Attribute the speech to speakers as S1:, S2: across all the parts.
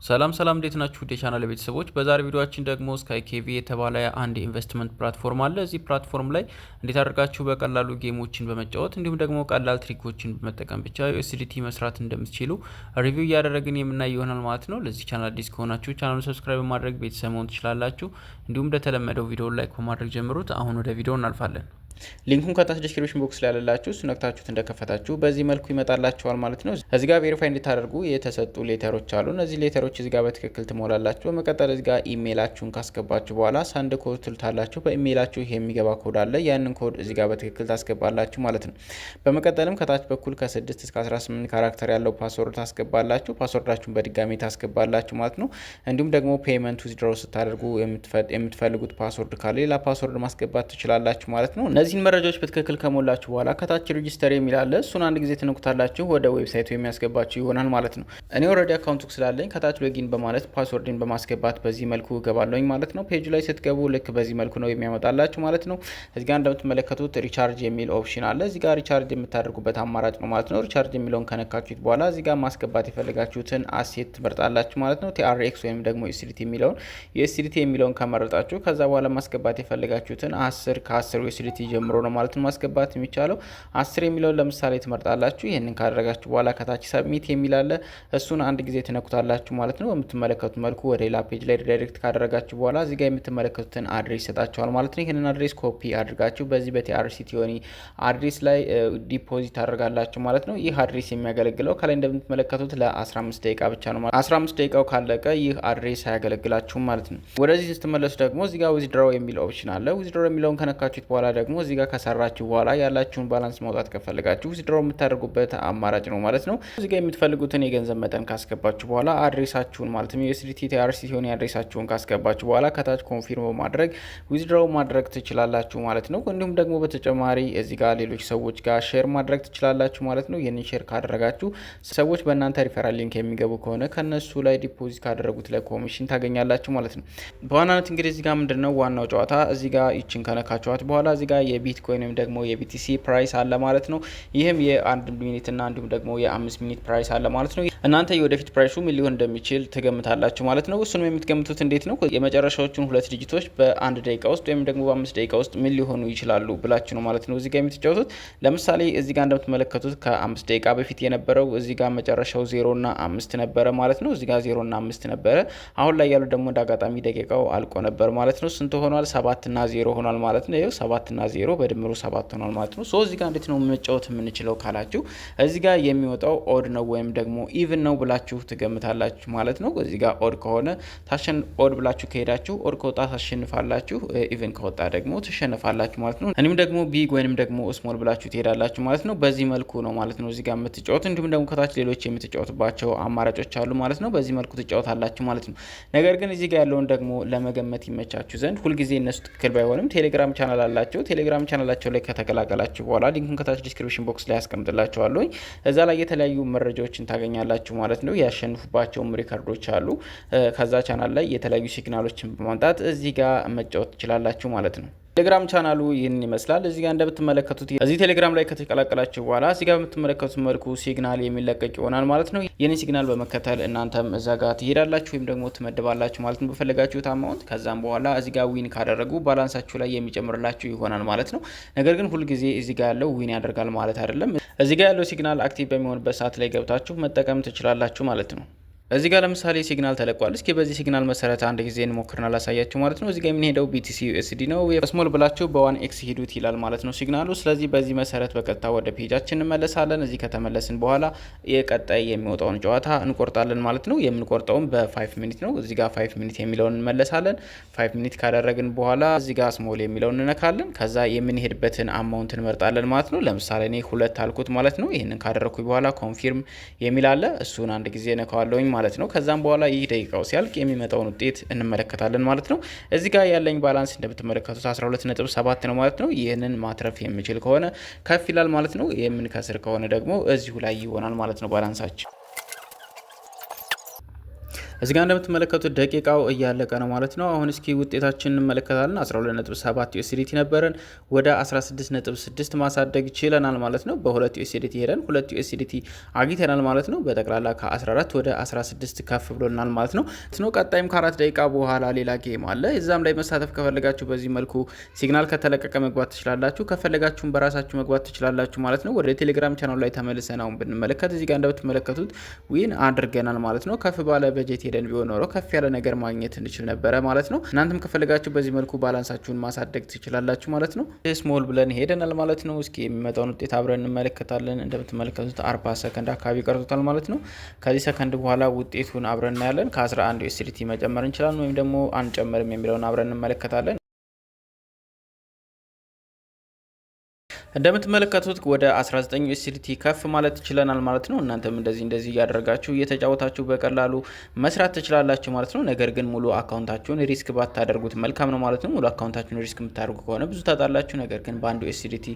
S1: ሰላም ሰላም፣ እንዴት ናችሁ? ውድ የቻናል ቤተሰቦች፣ በዛሬ ቪዲዮአችን ደግሞ Sky KV የተባለ አንድ ኢንቨስትመንት platform አለ። እዚህ platform ላይ እንዴት አድርጋችሁ በቀላሉ game ኦችን በመጫወት እንዲሁም ደግሞ ቀላል trick ኦችን በመጠቀም ብቻ USDT መስራት እንደምትችሉ review እያደረግን የምናይ ይሆናል ማለት ነው። ለዚህ ቻናል አዲስ ከሆናችሁ ቻናሉን subscribe በማድረግ ቤተሰብ መሆን ትችላላችሁ። እንዲሁም እንደተለመደው ቪዲዮውን like በማድረግ ጀምሩት። አሁን ወደ ቪዲዮ እናልፋለን።
S2: Link ኡን ከታች description box ላይ ያለላችሁ፣ እሱ ነክታችሁት እንደከፈታችሁ በዚህ መልኩ ይመጣላችኋል ማለት ነው። እዚህ ጋር verify እንድታደርጉ የተሰጡ letter ኦች አሉ። እነዚህ letter ኦች እዚህ ጋር በትክክል ትሞላላችሁ። በመቀጠል እዚህ ጋር ኢሜይላችሁን ካስገባችሁ በኋላ send code ትሉታላችሁ። በኢሜይላችሁ የሚገባ ኮድ አለ። ያንን ኮድ እዚህ ጋር በትክክል ታስገባላችሁ ማለት ነው። በመቀጠልም ከታች በኩል ከ6 እስከ 18 character ያለው password ታስገባላችሁ። Password ኣችሁን በድጋሚ ታስገባላችሁ ማለት ነው። እንዲሁም ደግሞ payment withdraw ስታደርጉ የምትፈልጉት password ካለ ሌላ password ማስገባት ትችላላችሁ ማለት ነው። እነዚህን መረጃዎች በትክክል ከሞላችሁ በኋላ ከታች register የሚል አለ። እሱን አንድ ጊዜ ትነኩታላችሁ። ወደ website ኡ የሚያስገባችሁ ይሆናል ማለት ነው። እኔ already account ኡ ስላለኝ ከታች login በማለት password ን በማስገባት በዚህ መልኩ እገባለሁኝ ማለት ነው። ፔጁ ላይ ስትገቡ ልክ በዚህ መልኩ ነው የሚያመጣላችሁ ማለት ነው። እዚህ ጋር እንደምትመለከቱት recharge የሚል option አለ። እዚህ ጋር recharge የምታደርጉበት አማራጭ ነው ማለት ነው። Recharge የሚለውን ከነካችሁት በኋላ እዚህ ጋር ማስገባት የፈለጋችሁትን asset ትመርጣላችሁ ማለት ነው። TRX ወይም ደግሞ USDT የሚለውን፣ USDT የሚለውን ከመረጣችሁ ከዛ በኋላ ማስገባት የፈለጋችሁትን 10፣ ከ10 USDT ጀምሮ ነው ማለት ነው ማስገባት የሚቻለው። 10 የሚለውን ለምሳሌ ትመርጣላችሁ። ይህንን ካደረጋችሁ በኋላ ከታች submit የሚል አለ። እሱን አንድ ጊዜ ትነኩታላችሁ ማለት ነው። በምትመለከቱት መልኩ ወደ ሌላ page ላይ redirect ካደረጋችሁ በኋላ እዚህ ጋር የምትመለከቱትን address ይሰጣችኋል ማለት ነው። ይህንን address copy አድርጋችሁ በዚህ በ TRC 20 address ላይ deposit ታደርጋላችሁ ማለት ነው። ይህ address የሚያገለግለው ከላይ እንደምትመለከቱት ለ15 ደቂቃ ብቻ ነው። 15 ደቂቃው ካለቀ ይህ address አያገለግላችሁም ማለት ነው። ወደዚህ ስትመለሱ ደግሞ እዚህ ጋር withdraw የሚል option አለ። Withdraw የሚለውን ከነካችሁት በኋላ ደግሞ እዚህ ጋር ከሰራችሁ በኋላ ያላችሁን balance ማውጣት ከፈለጋችሁ withdraw የምታደርጉበት አማራጭ ነው ማለት ነው። እዚህ ጋር የምትፈልጉትን የገንዘብ መጠን ካስገባችሁ በኋላ address ኣችሁን፣ ማለትም USDT TRC ሲሆን address ኣችሁን ካስገባችሁ በኋላ ከታች confirm በማድረግ withdraw ማድረግ ትችላላችሁ ማለት ነው። እንዲሁም ደግሞ በተጨማሪ እዚህ ጋር ሌሎች ሰዎች ጋር share ማድረግ ትችላላችሁ ማለት ነው። ይህንን share ካደረጋችሁ፣ ሰዎች በእናንተ referral link የሚገቡ ከሆነ ከነሱ ላይ deposit ካደረጉት ላይ ኮሚሽን ታገኛላችሁ ማለት ነው። በዋናነት እንግዲህ እዚህ ጋር ምንድነው ዋናው ጨዋታ? እዚህ ጋር ይችን ከነካችኋት በኋላ እዚህ ጋር የቢትኮይን ወይም ደግሞ የ BTC price አለ ማለት ነው። ይህም የ1 minute እና እንዲሁም ደግሞ የ5 minute price አለ ማለት ነው። እናንተ የወደፊት price ኡ ምን ሊሆን እንደሚችል ትገምታላችሁ ማለት ነው። እሱንም የምትገምቱት እንዴት ነው? የመጨረሻዎቹን ሁለት digit ኦች በ1 ደቂቃ ውስጥ ወይም ደግሞ በ5 ደቂቃ ውስጥ ምን ሊሆኑ ይችላሉ ብላችሁ ነው ማለት ነው እዚህ ጋር የምትጫወቱት። ለምሳሌ እዚህ ጋር እንደምትመለከቱት ከ5 ደቂቃ በፊት የነበረው እዚህ ጋር መጨረሻው 0 እና 5 ነበረ ማለት ነው። እዚህ ጋር 0 እና 5 ነበረ። አሁን ላይ ያሉ ደግሞ እንደ አጋጣሚ ደቂቃው አልቆ ነበር ማለት ነው። ስንት ሆኗል? 7 እና 0 ሆኗል ማለት ነው። ይኸው 7 እና 0 በድምሩ 7 ሆኗል ማለት ነው። So እዚህ ጋር እንዴት ነው መጫወት የምንችለው ካላችሁ እዚህ ጋር የሚወጣው odd ነው ወይም ደግሞ even ነው ብላችሁ ትገምታላችሁ ማለት ነው። እዚህ ጋር odd ከሆነ odd ብላችሁ ከሄዳችሁ odd ከወጣ ታሸንፋላችሁ፣ even ከወጣ ደግሞ ትሸነፋላችሁ ማለት ነው። እንዲሁም ደግሞ big ወይንም ደግሞ small ብላችሁ ትሄዳላችሁ ማለት ነው። በዚህ መልኩ ነው ማለት ነው እዚህ ጋር የምትጫወቱ። እንዲሁም ደግሞ ከታች ሌሎች የምትጫወቱባቸው አማራጮች አሉ ማለት ነው። በዚህ መልኩ ትጫወታላችሁ ማለት ነው። ነገር ግን እዚህ ጋር ያለውን ደግሞ ለመገመት ይመቻችሁ ዘንድ፣ ሁልጊዜ እነሱ ትክክል ባይሆንም ቴሌግራም ቻናል አላቸው። ቴሌግራም ቻናላቸው ላይ ከተቀላቀላችሁ በኋላ link ኡን ከታች description box ላይ ያስቀምጥላችኋለሁኝ። እዛ ላይ የተለያዩ መረጃዎችን ታገኛላችሁ ማለት ነው። ያሸነፉባቸውም record ኦች አሉ። ከዛ ቻናል ላይ የተለያዩ signal ኦችን በማምጣት እዚህ ጋር መጫወት ትችላላችሁ ማለት ነው። ቴሌግራም ቻናሉ ይህንን ይመስላል። እዚህ ጋር እንደምትመለከቱት እዚህ ቴሌግራም ላይ ከተቀላቀላችሁ በኋላ እዚህ ጋር በምትመለከቱት መልኩ signal የሚለቀቅ ይሆናል ማለት ነው። ይህንን signal በመከተል እናንተም እዛ ጋር ትሄዳላችሁ ወይም ደግሞ ትመድባላችሁ ማለት ነው በፈለጋችሁት amount። ከዛም በኋላ እዚህ ጋር win ካደረጉ balance ኣችሁ ላይ የሚጨምርላችሁ ይሆናል ማለት ነው። ነገር ግን ሁልጊዜ እዚህ ጋር ያለው win ያደርጋል ማለት አይደለም። እዚህ ጋር ያለው signal active በሚሆንበት ሰዓት ላይ ገብታችሁ መጠቀም ትችላላችሁ ማለት ነው። እዚህ ጋር ለምሳሌ signal ተለቋል። እስኪ በዚህ signal መሰረት አንድ ጊዜ እንሞክርና ላሳያችሁ ማለት ነው። እዚህ ጋር የምንሄደው BTC USD ነው። Small ብላችሁ በ 1x ሂዱት ይላል ማለት ነው signal ኡ። ስለዚህ በዚህ መሰረት በቀጥታ ወደ page ኣችን እንመለሳለን። እዚህ ከተመለስን በኋላ የቀጣይ የሚወጣውን ጨዋታ እንቆርጣለን ማለት ነው። የምንቆርጠውም በ 5 minute ነው። እዚህ ጋር 5 minute የሚለውን እንመለሳለን። 5 minute ካደረግን በኋላ እዚህ ጋር small የሚለውን እንነካለን። ከዛ የምንሄድበትን amount እንመርጣለን ማለት ነው። ለምሳሌ እኔ 2 አልኩት ማለት ነው። ይህንን ካደረግኩኝ በኋላ confirm የሚል አለ። እሱን አንድ ጊዜ ነካዋለሁኝ ማለት ነው። ከዛም በኋላ ይህ ደቂቃው ሲያልቅ የሚመጣውን ውጤት እንመለከታለን ማለት ነው። እዚህ ጋር ያለኝ balance እንደምትመለከቱት 12.7 ነው ማለት ነው። ይህንን ማትረፍ የምችል ከሆነ ከፍ ይላል ማለት ነው። የምንከስር ከሆነ ደግሞ እዚሁ ላይ ይሆናል ማለት ነው balance ኣችን። እዚህ ጋር እንደምትመለከቱት ደቂቃው እያለቀ ነው ማለት ነው። አሁን እስኪ ውጤታችን እንመለከታለን። 12.7 USDT ነበረን፣ ወደ 16.6 ማሳደግ ችለናል ማለት ነው። በሁለት USDT ሄደን 2 USDT አግኝተናል ማለት ነው። በጠቅላላ ከ14 ወደ 16 ከፍ ብሎናል ማለት ነው። ቀጣይም ከ4 ደቂቃ በኋላ ሌላ game አለ። እዛም ላይ መሳተፍ ከፈለጋችሁ በዚህ መልኩ signal ከተለቀቀ መግባት ትችላላችሁ። ከፈለጋችሁም በራሳችሁ መግባት ትችላላችሁ ማለት ነው። ወደ ቴሌግራም ቻናሉ ላይ ተመልሰን አሁን ብንመለከት እዚህ ጋር እንደምትመለከቱት win አድርገናል ማለት ነው። ከፍ ባለ በጀት ሄደን ቢሆን ኖሮ ከፍ ያለ ነገር ማግኘት እንችል ነበረ ማለት ነው። እናንተም ከፈለጋችሁ በዚህ መልኩ balance ኣችሁን ማሳደግ ትችላላችሁ ማለት ነው። Small ብለን ሄደናል ማለት ነው። እስኪ የሚመጣውን ውጤት አብረን እንመለከታለን። እንደምትመለከቱት 40 ሰከንድ አካባቢ ቀርቶታል ማለት ነው። ከዚህ ሰከንድ በኋላ ውጤቱን አብረን እናያለን። ከ11 USDT መጨመር እንችላለን ወይም ደግሞ አንጨምርም የሚለውን አብረን እንመለከታለን። እንደምትመለከቱት ወደ 19 USDT ከፍ ማለት ችለናል ማለት ነው። እናንተም እንደዚህ እንደዚህ እያደረጋችሁ እየተጫወታችሁ በቀላሉ መስራት ትችላላችሁ ማለት ነው። ነገር ግን ሙሉ account ኣችሁን risk ባታደርጉት መልካም ነው ማለት ነው። ሙሉ account ኣችሁን risk የምታደርጉ ከሆነ ብዙ ታጣላችሁ። ነገር ግን በአንድ USDT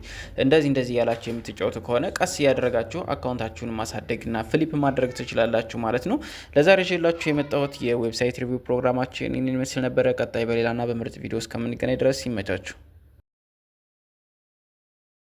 S2: እንደዚህ እንደዚህ እያላችሁ የምትጫወቱ ከሆነ ቀስ እያደረጋችሁ account ኣችሁን ማሳደግና flip ማድረግ ትችላላችሁ ማለት ነው። ለዛሬ ይዤላችሁ የመጣሁት የ website review ፕሮግራማችን ይህንን ይመስል ነበረ። ቀጣይ በሌላና በምርጥ ቪዲዮ እስከምንገናኝ ድረስ ይመቻችሁ።